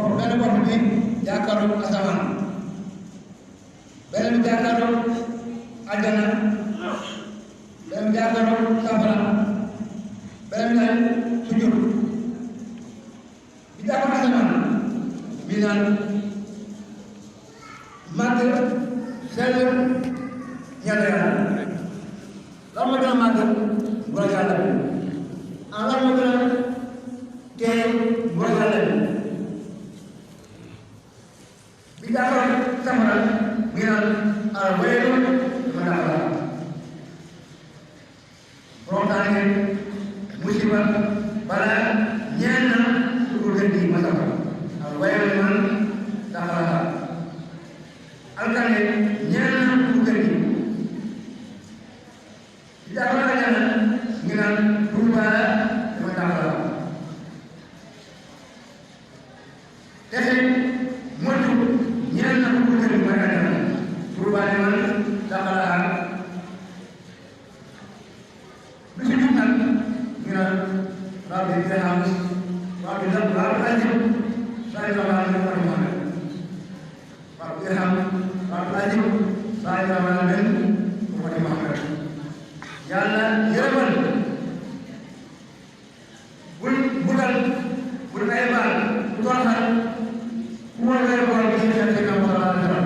bopp bi jàkkaarloo asamaan beneen bi jàkkaarloo àjjana beneen bi jàkkaarloo safara beneen bi sujud bi jàkkaarloo asamaan bi naan màgg sell ñaan yàlla lan moo gën a màgg bu la yàlla bi lan moo gën a tee bu la yàlla bi jàkkaarloo safara bi naan waylu ma daxala roxtaane musiba bala ñaan na su gën di ma safara waylu man daxala alkane ñaan na su gën di jàkkaarloo àjjana ngi naan tuuba ma daxala texe moytu ñaan na su gën di ma àjjana tuuba man daxala bi si jub nag ngi naan rabbi irham rabbi ajib saa yu rabbi irham rabbi ajib saa yu rabbi yàlla yërëmal bul bugal bul ay baal bu toroxal ku war a bool bi ñu xeex nga mu xalaat dara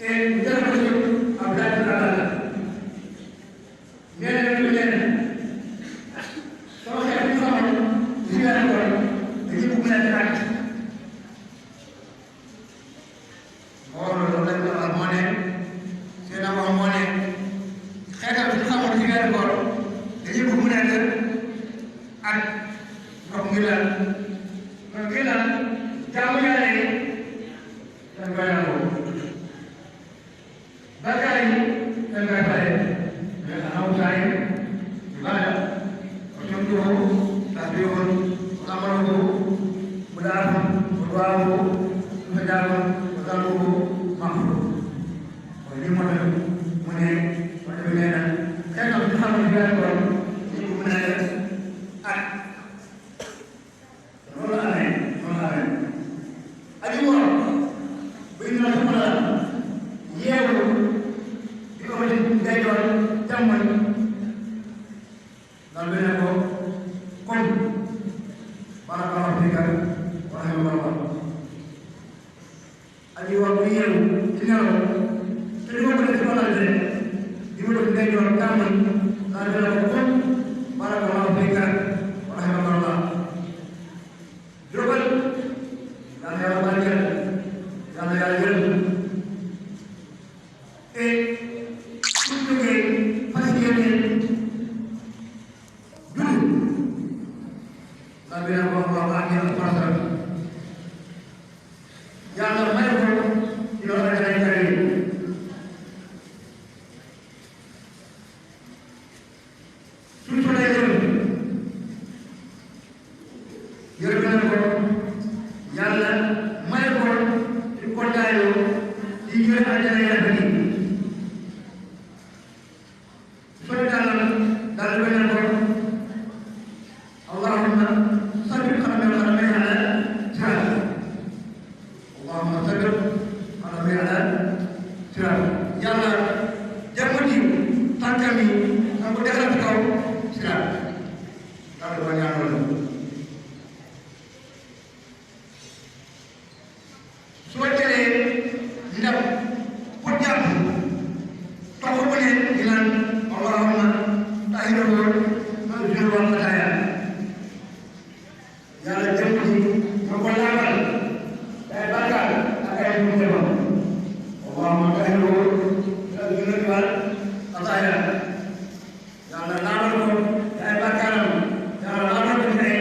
et jël ko ci ab laaj bi la nee na ñu leen sama xeex bi xamal li nga defoon dañuy bugg leen laaj loolu lañ ko wax moo ne seen wax moo ne xeetam bi xamoon ci weeru koor dañuy bëgg mu nekk ak ndox ngi lan ndox ngi lan jaamu yàlla yi dañ koy nangoo bakkaar yi dañ koy pare mais xamu saa yi yu baax la ñoom joxu tas bi yoon amalu bu laafu bu duwaawu bu fa jaamu dalu maxfu li moo tax mu ne wala bi nee na xeetam bi xamal ci weeru koor ñu ko mën a def ak loolu la amee aji woor buy ñu la soxla yeewu di ko ci ndeyjoor càmmoñ dal bi ne ko kon barakallahu fika wa rahimahullah aji woor bu yeewu ci nelaw te di ko bëgg ci wàllu de di ko def ndeyjoor càmmoñ dal bi ne ko kon barakallahu fika wa rahimahullah jógal yàlla yàlla barkeel yàlla yàlla yërëm te su jógee fas yéene dund ndax bi naan wax wax ak yàlla farasal yàlla may ko ci loolu rek lay kare suñ ko lay yërëm na ko yàlla may ko ci kontaayoo ci jël àjjana yàlla ni soo daalal daal di bañal ko allahumma sabit xaramel xaramel ala siraat allahumma sabit xaramel ala siraat yàlla jàmmati tànkam yi nga ko defal ci kaw siraat daal di bañal loolu soo jëlee ndab pour jàpp tox bu ne di naan allahumma tahirahu man jur wal xataaya yàlla jëm ci ma ko laabal ay bàkkaar ak ay mu defam allahumma tahirahu man jur wal xataaya yàlla laabal ko ay bàkkaaram yàlla laabal ko ci ay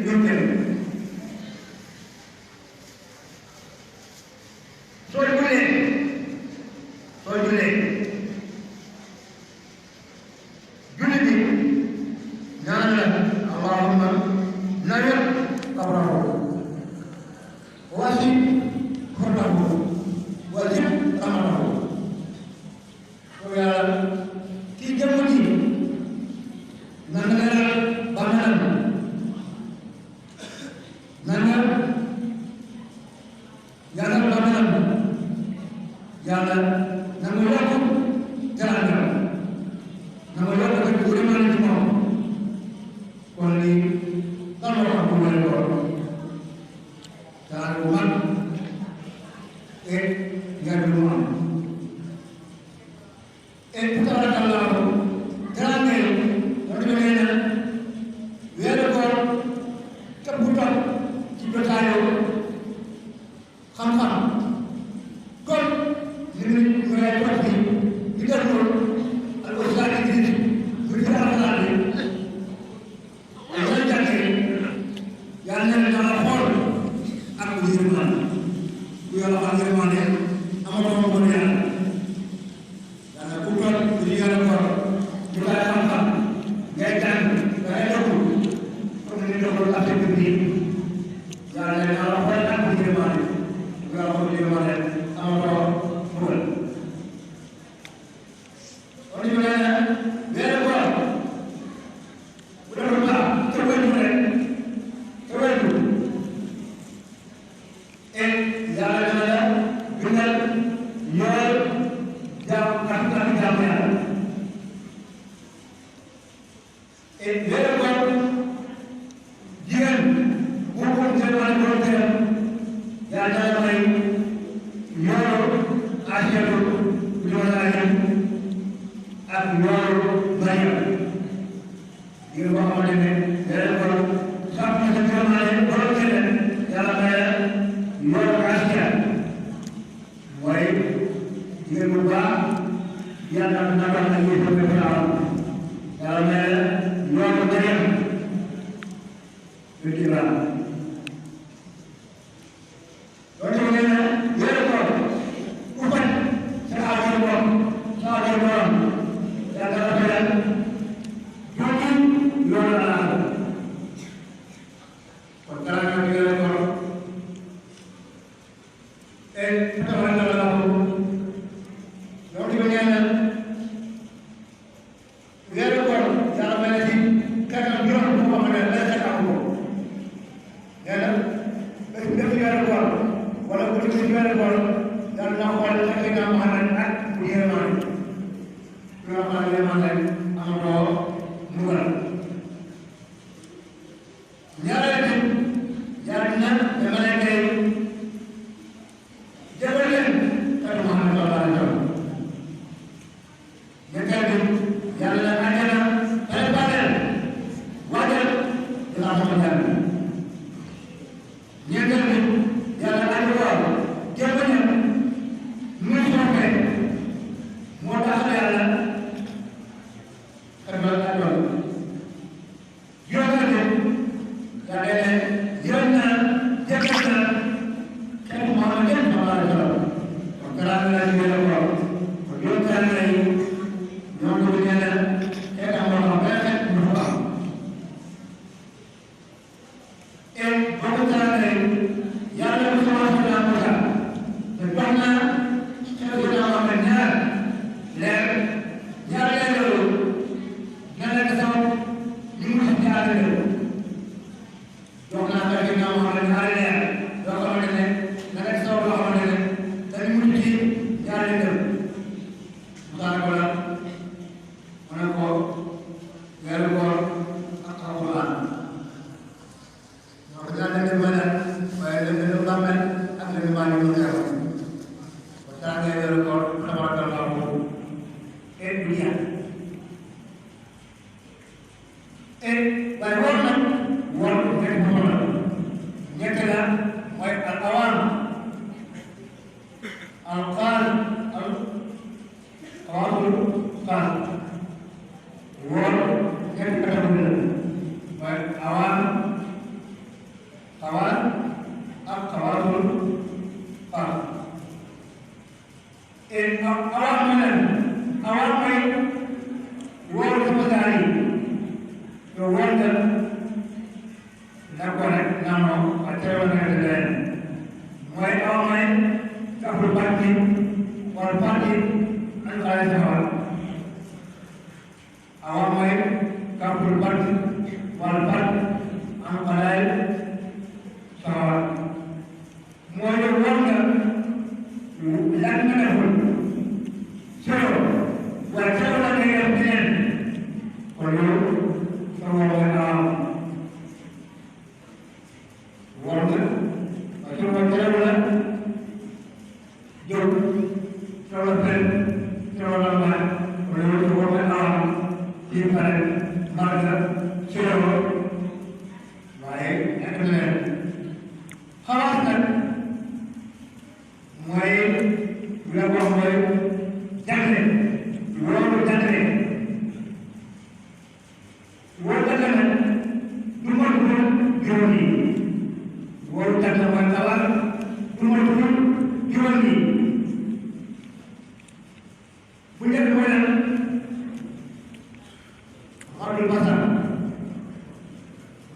yóbbeel soo julee julli bi ñaan la allahumma nawir qabrahu wasi xortahu wasib amatahu ko yàlla kii jëmm ji nan nga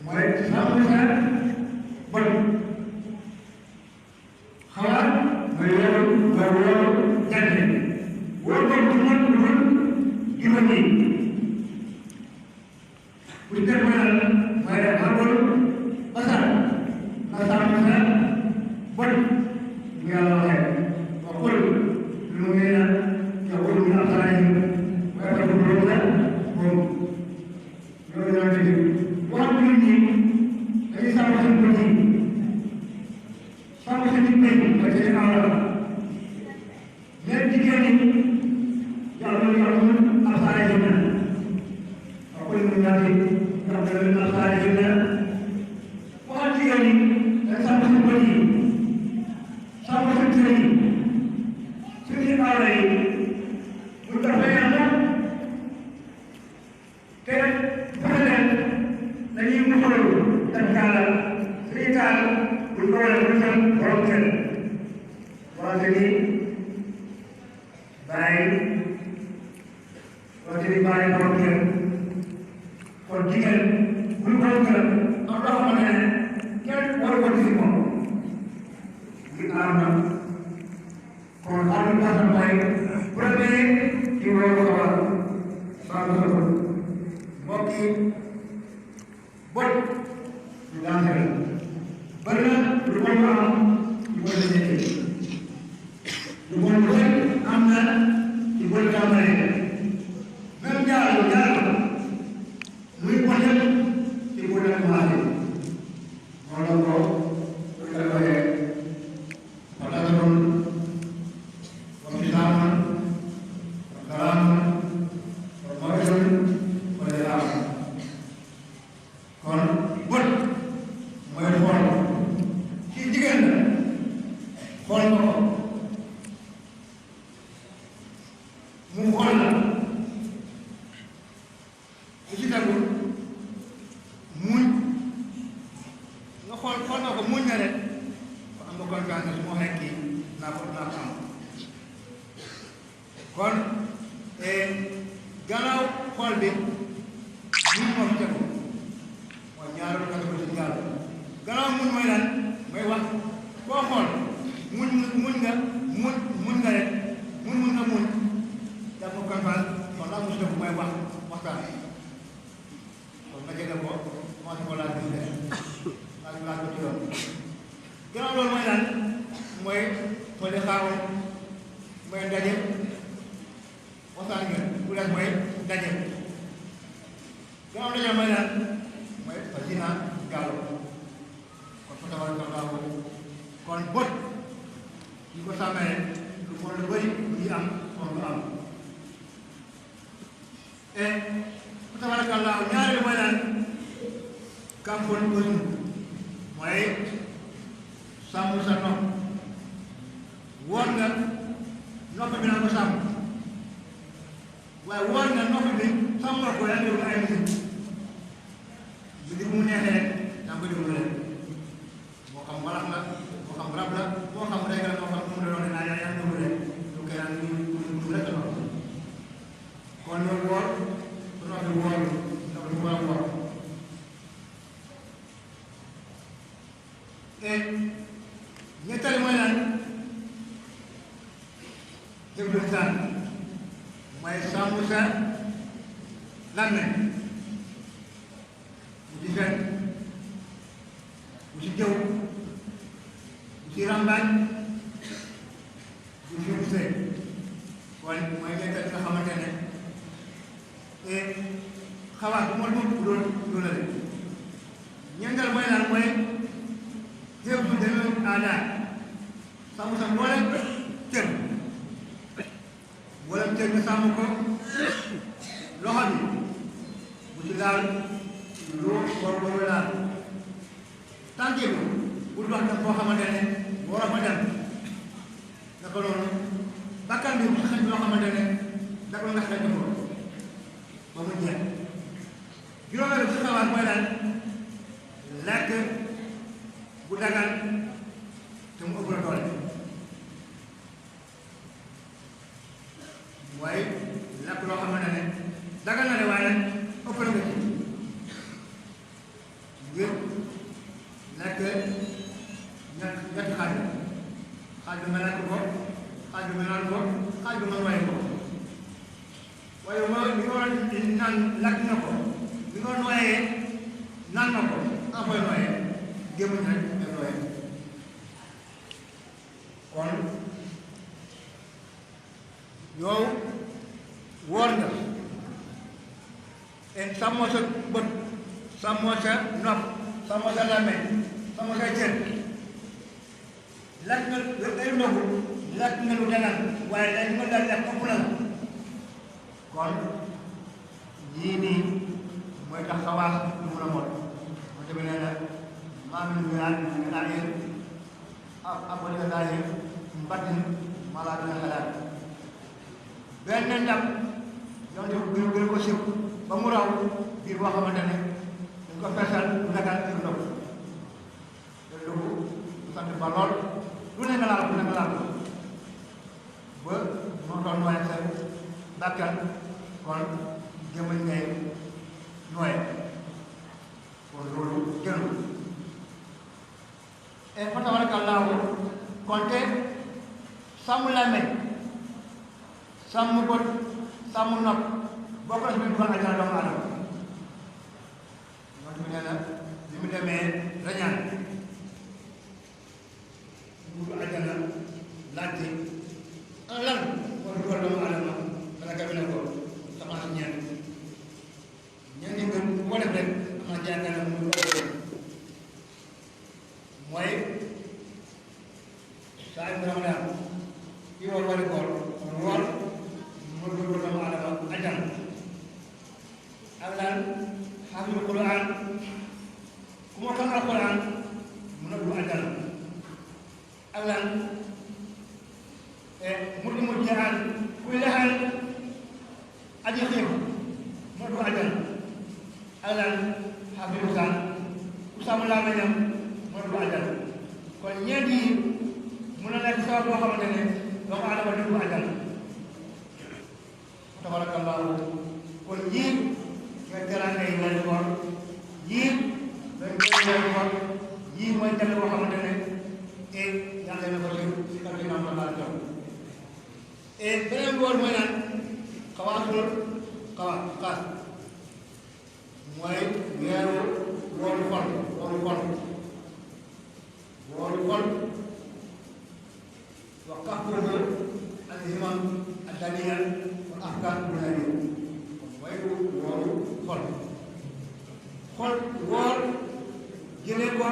mooy sàmm sa bon xalaat mooy loolu jàng wóor ko du mën du mën juróom yi bu ñu def mooy def xamal basal na sàmm sa bon bu yàlla waxee wa qul lu mu nee na yaqul min afsaarihim wa yaquluna moom loolu la ñu wax nit ñi dañuy sàmm seen bët yi sàmm seen mbéy ba seen awra même jigéen ñi yàlla yaqul afsaarihim wa qul min afsaarihim waxal jigéen ñi dañ sàmm seen bët yi sàmm seen cër yi suñu awra yi bu defee yàlla te bu leen dañuy muxalu def kaala suñu kaal bu ñu ko waxee bu ñu borom kër wante ni bàyyi wante ni bàyyi borom kër kon jigéen bu ñu borom kër am loo xamante ne kenn waru ko gis moom li aar na kon xam nga dafa mooy premier ci loolu ko war baax na ko mbokk yi bot ñu dansé bari na lu ko am ci bot nekkee lu ko am na ci bot tàmbale même Diallo muy botel ci bot ak maale moo la ko la waxee wala doon kon bët mooy xool ci jigéen la xool nga ko mu xool la lu ci tegu muñ nga xool nga ko muñ na rek am nga confiance su ma waxee kii naa ko am kon gannaaw xool bi muñ moo fi tegu mooy ñaareelu catégorie ci Diallo gannaaw muñ mooy lan mooy wax koo xool muñ nga rek muñ def ko confiance kon laa mu si def mooy waxtaan kon nga jege ko commencé ko laaj bi laaj ko ci yoon gannaaw loolu mooy lan mooy di xaaroon mooy ndaje waxtaan nga bu des mooy ndaje gannaaw ndaje mooy lan mooy Sagne Diallo kon fa tabarakallahu kon bot ñu ko sàmmee lu bon lu bëri lu am kon lu am et fa tabarakallahu ñaareelu mooy lan kàmpoon bëri mooy sàmm sa nopp woon nga nopp bi naa ko sàmm waaye woon nga nopp bi sàmmal ko yaa ngi ay musique bi mu neexee rek daa ngi ko déglu rek moo xam walax la moo xam rab la moo xam rek la moo xam mu doon naa yaa ngi rek lu koy naan ñu rek la kon loolu woor su noppi woor noppi bu baax woor et ñettali mooy lan déglu saan mooy sàmm sa làmmiñ bu ci fen bu ci jëw bu ci ràmbaaj bu ci rusee kon mooy ñettali nga xamante ne et xawaat bu ma dugg doon la de ñeenteel mooy lan mooy jéem su demee aada sàmm sa mboolem cër nga sàmm ko loxo bi bu ci laal lu war laal tànk bi bu dox dem foo xamante ne war a fa dem naka noonu bakkan bi bu ci xëj loo xamante ne naka nga xëj ko ba mu jeex juróomeel bi ci xawaat mooy lan lekk bu dagan te mu ëpp la doole waaye lekk loo xamante ne dagan na de waaye ëpp la nga ci ngir ñetti xaaj bi nga lekk ko xaaj bi nga naan ko xaaj bi nga noyyi ko waaye li nga naan lakk na ko li nga noyyee naan na ko nga koy noyyee gémmiñ rek nga noyyee kon yow wóor nga et sàmmoo sa bët sàmmoo sa nopp sàmmoo sa làmmiñ sàmmoo sa cër lakk nga day ndogu lakk nga lu dagan waaye dañ nga daal lekk ëpp na la kon lii nii mooy tax xawaas lu mun a mot moo tamit nee na maa min minaayin abada daayin mbatin malaa dina xalaat benn ndab yonte gën ko siw ba mu raw biir boo xamante ne dañ ko feesal bu dagan ci ndox loolu lu sant ba lool lu ne nga laal ba moo doon nooy sa bakkan kon gémmañ ngay nooy kon loolu gënul et fa tabarakallahu konte sàmm làmmiñ sàmm bët sàmm nopp bokk na si biir dugal ajana doomu aadama moo tamit nee na li mu demee rañaan dugg ajana laajte ana lan moo dugal doomu aadama malaka bi ne ko sama si ñeent ñi gën bu ko def rek am na jaakaar mu mooy saa yu ramadan kii war wari koor woor moo dugal doomu aadama ajana ak lan xaafidul Quran ku mokkal alquran mun a dugg ajana ak lan mu jaan kuy lexal aji xiif moo dugg ajana ak lan xaafidul Quran ku sàmm làmmiñam moo dugg ajana kon ñeent yi mun a nekk sabab boo xamante ne doomu aadama di dugg ajana tabarakallahu kon yii ñooy teraanga yi weeru koor yii ñooy weeru koor yii mooy jagle boo xamante ne et yàlla na ko ci kàddu gi ma la jox et beneen boor mooy naan xawaasul xaas mooy weeru wóoru kon wa kafuhu al himam ad daniya wal afkar dunyawiyya mooy wóoru xol wóor jëlee ko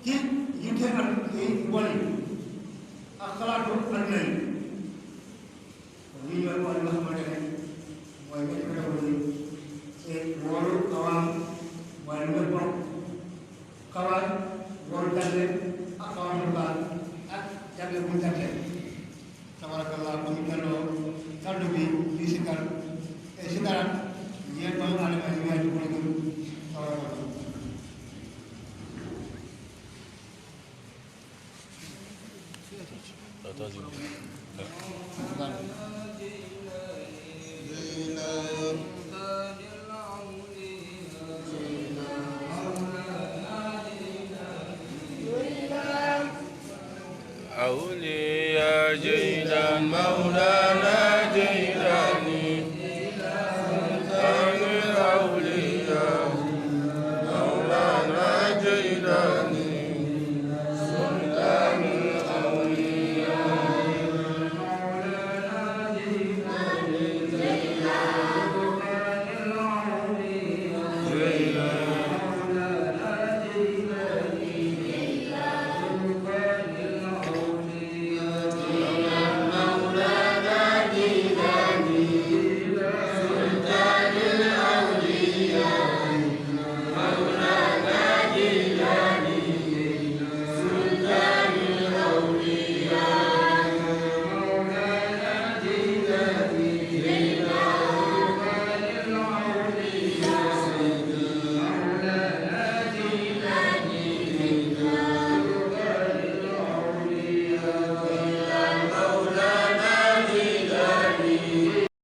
ci yitte ak yi bon yi ak xalaatu àdduna yi kon lii ñooy wax nga xamante ne mooy ñetti catégorie te wóoru kawaam mooy lu muy bokk kawaam wóoru jagle ak kawaam lu baax ak jagle bu mu jagle tabarakallah bu ñu delloo kàddu bi fii si kar te si dara ñeent doomu aadama yi weer bu nekk أولي يا جيلان مولاي